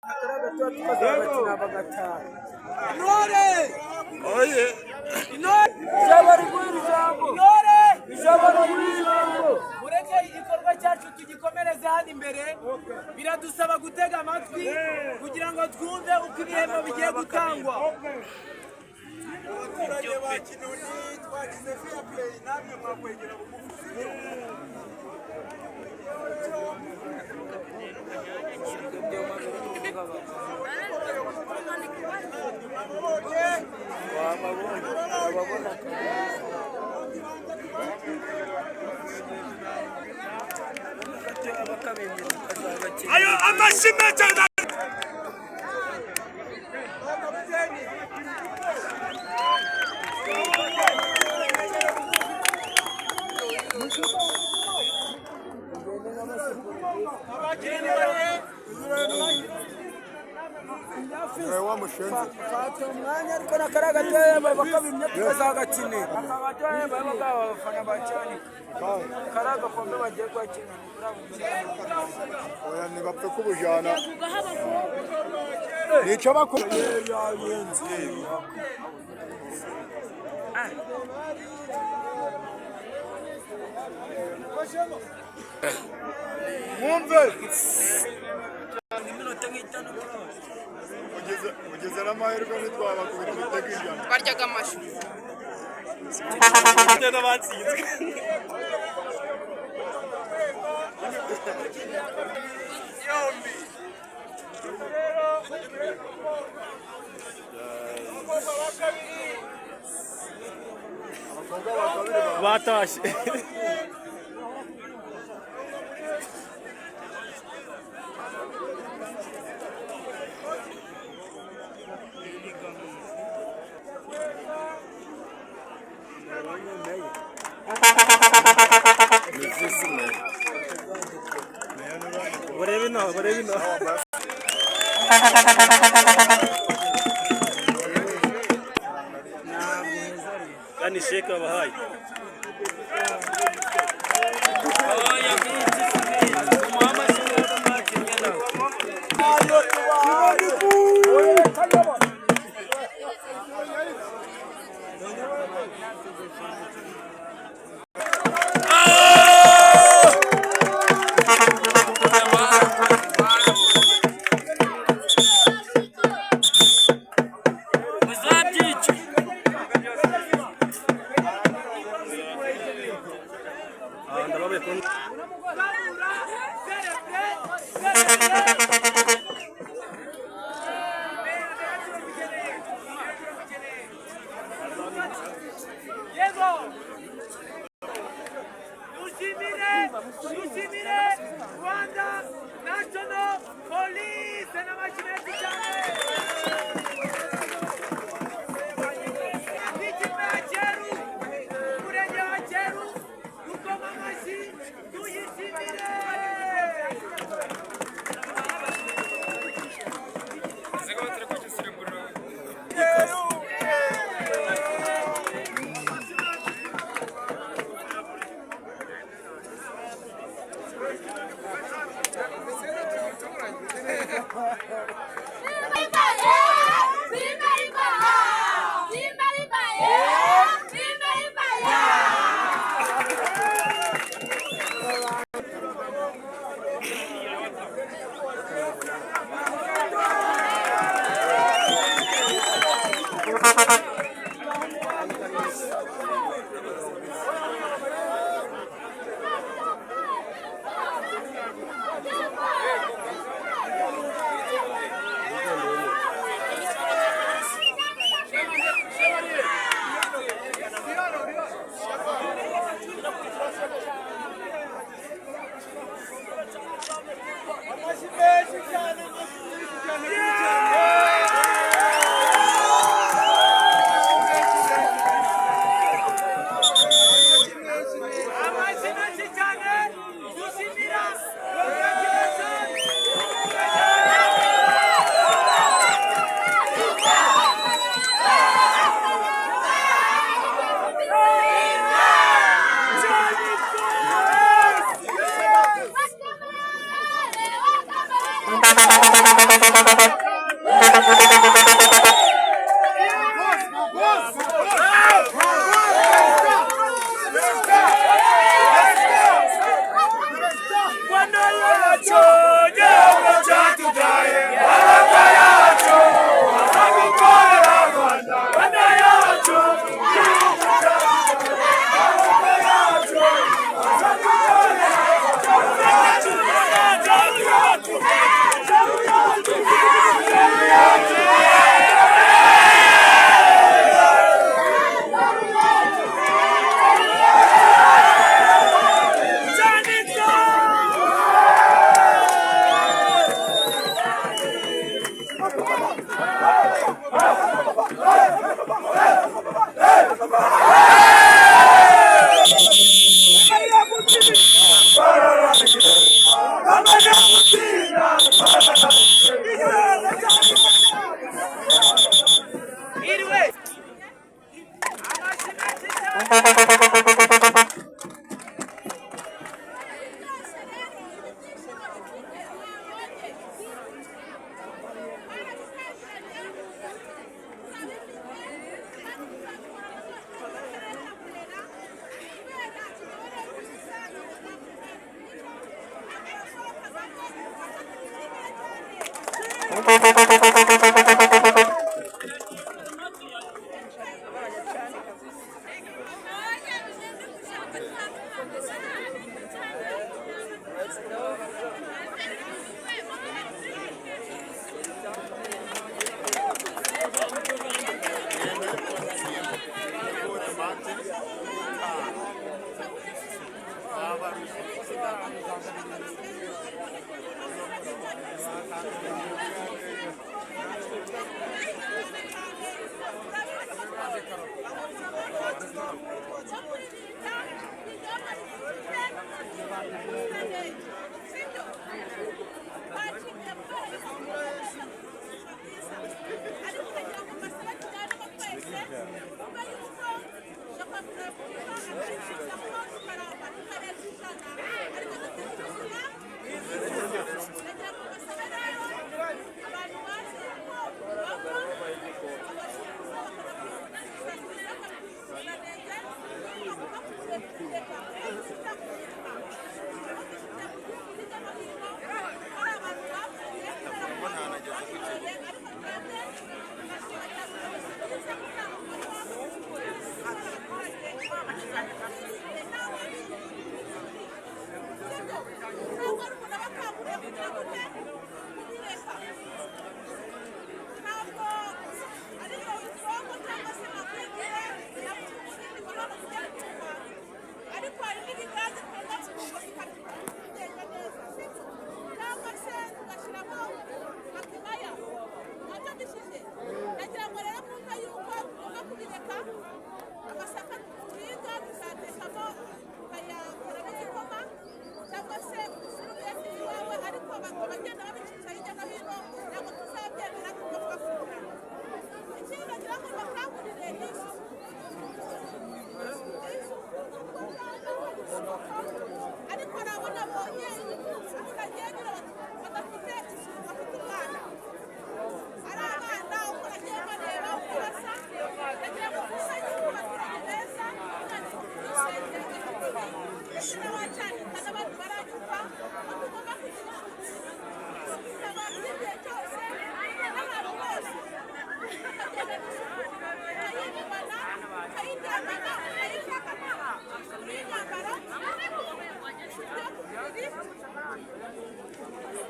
Tukazabakina bagataha. Intore! Oye! Intore! Ijabo riguha ijambo. Intore! Ijabo riguha ijambo. Mureke igikorwa cyacu tugikomereze hano imbere. Biradusaba gutega amatwi kugira ngo twumve uko ibihembo bigiye gutangwa. Abaturage ba Kinoni twagize fair play, namwe mwakwegera bugufi, sibyo? Wababonye, urababona kabisa. Bakabemera tukazabakina. Ayo amashyi menshi cyane. Fata umwanya, ariko n'akariya gatoya bakabimya tukazagakinira. Aka gatoya baba abafana ba Cyanika. Kariya gakombe bagiye kuhakina. Oya, ntibapfe kubujana, nica bakora. Mwumve. Iminota nk'itanu. Ugeze n'amahirwe, ntitwabakubita ibitego 100. Baryaga amashu. Batsinzwe. Abakobwa ba kabiri. Abakobwa ba kabiri Batashye. Barebe ino, barebe ino. Kandi sheke babahaye. Oya, nk'iki si nk'iki. Umuha amashyi neza mwakinnye nawe. Muzabyica. Ah, ndababaye kubona. Kabura, Cerebre, Cerebre. Yego! Dushimire, dushimire Rwanda National Police n'amashyi menshi cyane. Ikipe ya Cyeru, umurenge wa Cyeru, dukoma amashyi, tuyishimire. Amashyi menshi cyane, amashyi menshi cyane kuri cyane.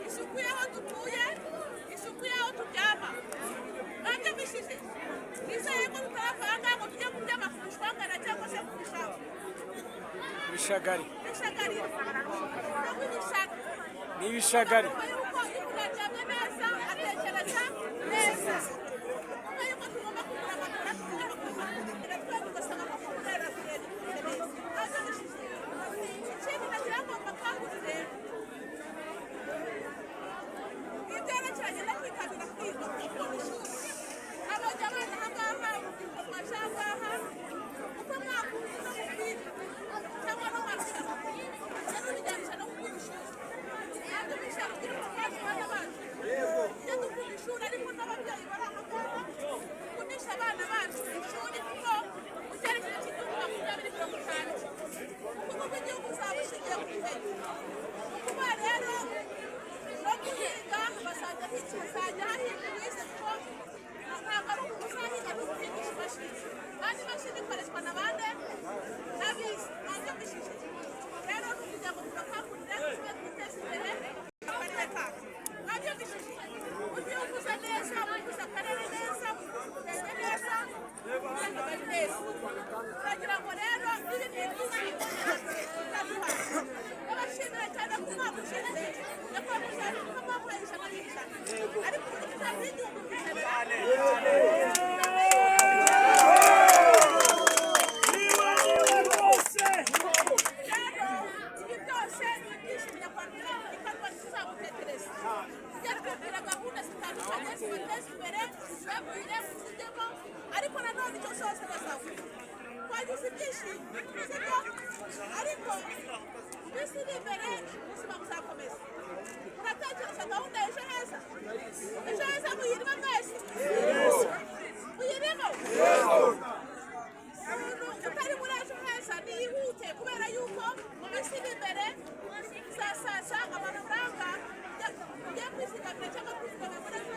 Isuku y'aho dutuye, isuku y'aho turyama, mwabyumvishije? Nizeye ko tutarava ngo tujye kuryama ku bushwangana cyangwa se ku bishanga. Ibishagari. Ibishagari no kubishaka. Ni ibishagari. Yuko iyo umuntu aryamye neza atekereza neza. Kuko yuko tugomba kugura amatora tugomba kugura twebwe ugasanga ko kubera neza. Mwabyumvishije? Ikindi nagira ngo mbakangurire ibyerekeranye no kwitabira kwiga gukunda ishuri. Abajya abana aha ngaha, urubyiruko rwaje aha ngaha, uko mwakunze no mupira cyangwa no marushanwa, mujye mubijyanisha no gukunda ishuri. Mwabyumvise urubyiruko rwacu, bana bacu, tujye dukunda ishuri, ariko n'ababyeyi bari aha ngaha dukundisha abana bacu ishuri, kuko mu cyerekezo cy'igihugu 2050 ubukungu bw'igihugu buzaba bushingiye ku bumenyi. Kuba rero no guhinga bazajya hazajya hahinga uwize, kuko ntabwo ari umuntu uzahinga ni uguhingisha imashini, kandi imashini ikoreshwa na bande? N'abize. Mwabyumvishije? Rero ni ukugira ngo tubakangurire tube twiteze imbere akarere kacu. Mwabyumvishije? Ujye uvuza neza, uvuze akarere neza, uvuze neza, uvuze akagari neza. Turagira ngo rero n'ibindi byinshi tutaduha. Ndabashimira cyane ko umwaka ushize nyakubahwa ko mwamuhaye 100%, ariko ubu tutazi 1000%. Rero ibi byose ni ibyishimo nyarwanda ikorwa tuzagutekereza. Tujya twibwira gahunda zitandukanye zibateza imbere, zibabwire muzijyemo, ariko nanone icyo zose bazabura. Twagize ibyishimo, sibyo? Ariko iminsi iri imbere ubuzima buzakomeza. Muratekereza gahunda ya Ejo Heza? Ejo Heza muyirimo mwese? Muyirimo? Umuntu utari muri Ejo Heza niyihute, kubera yuko mu minsi iri imbere uzasaza amafaranga ugiye kwizigamira cyangwa kwizigamira muri Ejo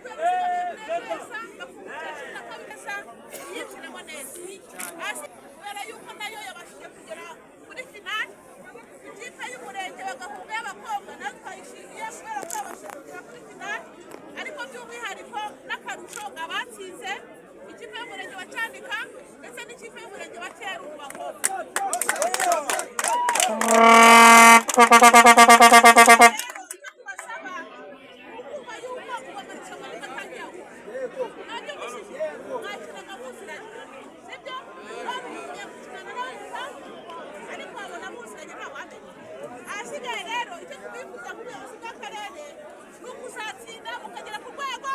yuko yabisigaye neza, bakungukira 12 neza, yinjiremo neza. Hasi kubera yuko nayo yabashije kugera kuri finali. Ikipe y'umurenge wa Gahunga y'abakobwa nayo twayishimiye kubera ko yabashije kugera kuri finali, ariko by'umwihariko n'akarusho abatsinze, ikipe y'umurenge wa Cyanika ndetse n'ikipe y'umurenge wa Cyeru mu bakobwa. Icyo tubasaba ni ukumva yuko ubu amarushanwa ariko atangiye, mwabyumvishije, mwakinaga muziranye, sibyo? None ubu mugiye gukinana n'abandi, ariko wabona muziranye ntawamenya. Ahasigaye rero, icyo tubifuza ku buyobozi bw'akarere ni ukuzatsinda mukagera ku rwego.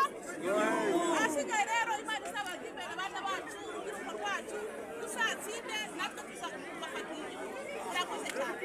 Ahasigaye rero, Imana izabajya imbere, abana bacu, urubyiruko rwacu, tuzatsinde natwe tuzabafatiye. Murakoze cyane.